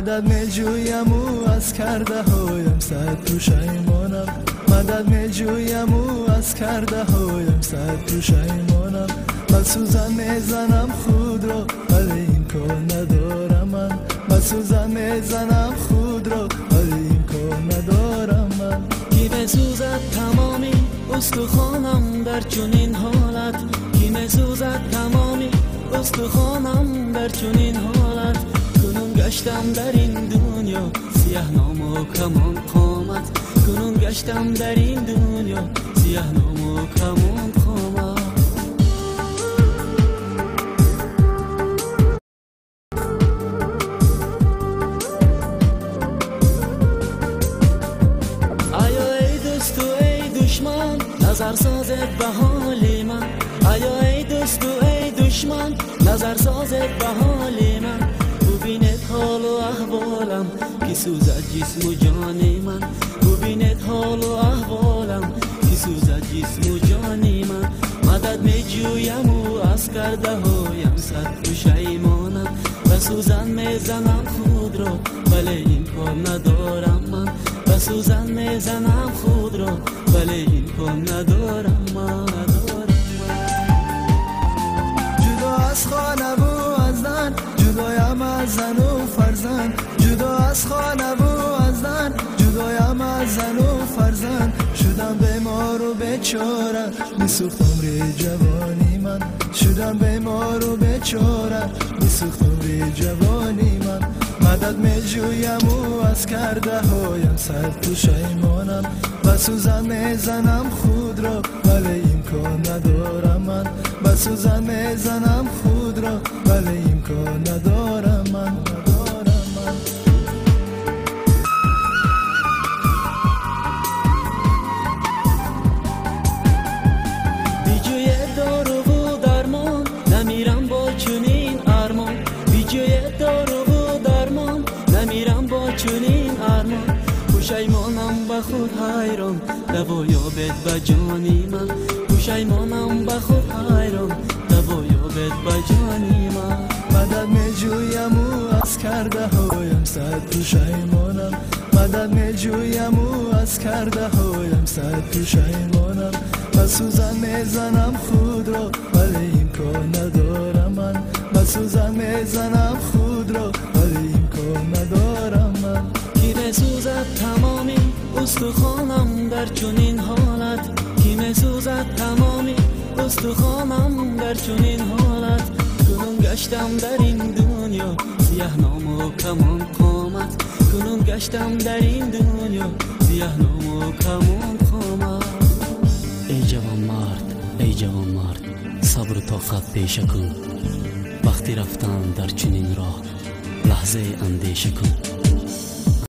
Мадад меҷӯяму аз кардаҳоям сад пушаймонам. Мадад меҷӯяму аз кардаҳоям сад пушаймонам. Ба сӯзан мезанам худро, вале имкон надорам ман. Ба сӯзан мезанам худро, вале имкон надорам ман. Ки месӯзад тамоми устухонам дар чунин ҳолат, ки месӯзад тамоми устухонам дар чунин ҳолат. Кунун гаштам дар ин дунё сиёҳному камон қомат. Кунун гаштам дар ин дунё сиёҳному камон қомат. Аё эй дӯсту эй душман, назар созед ба ҳоли ман. Аё эй дӯсту эй душман, назар созед ба ҳоли ман. Бубинед ҳолу аҳволам, ки сӯзад ҷисму ҷони ман. Бубинед ҳолу аҳволам, ки сӯзад ҷисму ҷони ман. Мадад меҷӯяму аз кардаҳоям сад пушаймонам. Ба сӯзан мезанам худро, вале имкон надорам ман. Ба сӯзан мезанам худро, вале имкон надорам ман. Ҷудо аз хонаву аз зан, ҷудоям аз зану фарзанд. Ҷудо аз хонаву аз зан, ҷудоям аз зану фарзанд. Шудам бемору бечора, месӯхт умри ҷавони ман. Шудам бемору бечора, месӯхт умри ҷавони ман. Мадад меҷӯяму аз кардаҳоям сад пушаймонам. Ба сӯзан мезанам худро, вале имкон надорам ман. Ба сӯзан мезанам худро, вале имкон надорам ман. Надорам ман. Биҷӯед доруву дармон, намирам бо чунин армон. Биҷӯед доруву дармон, намирам бо чунин армон. Пушаймонам ба худ ҳайрон, даво ёбед ба ҷони ман. Пушаймонам ба худ ҳайрон, даво ёбед ба ҷони ман. Мадад меҷӯяму аз кардаҳоям сад пушаймонам. Мадад меҷӯяму аз кардаҳоям сад пушаймонам. Ба сӯзан мезанам худро, вале имкон надорам ман. Ба сӯзан мезанам худро, вале имкон надорам ман. Ки месӯзад тамоми устухонам дар чунин ҳолат, ки месӯзад тамоми устухонам дар чунин ҳолат. Кунун гаштам дар ин дунё сиёҳному камон қомат. Кунун гаштам дар ин дунё сиёҳному камон қомат. Эй ҷавонмард, эй ҷавонмард, сабру тоқат пеша кун. Вақти рафтан дар чунин роҳ лаҳзае андеша кун.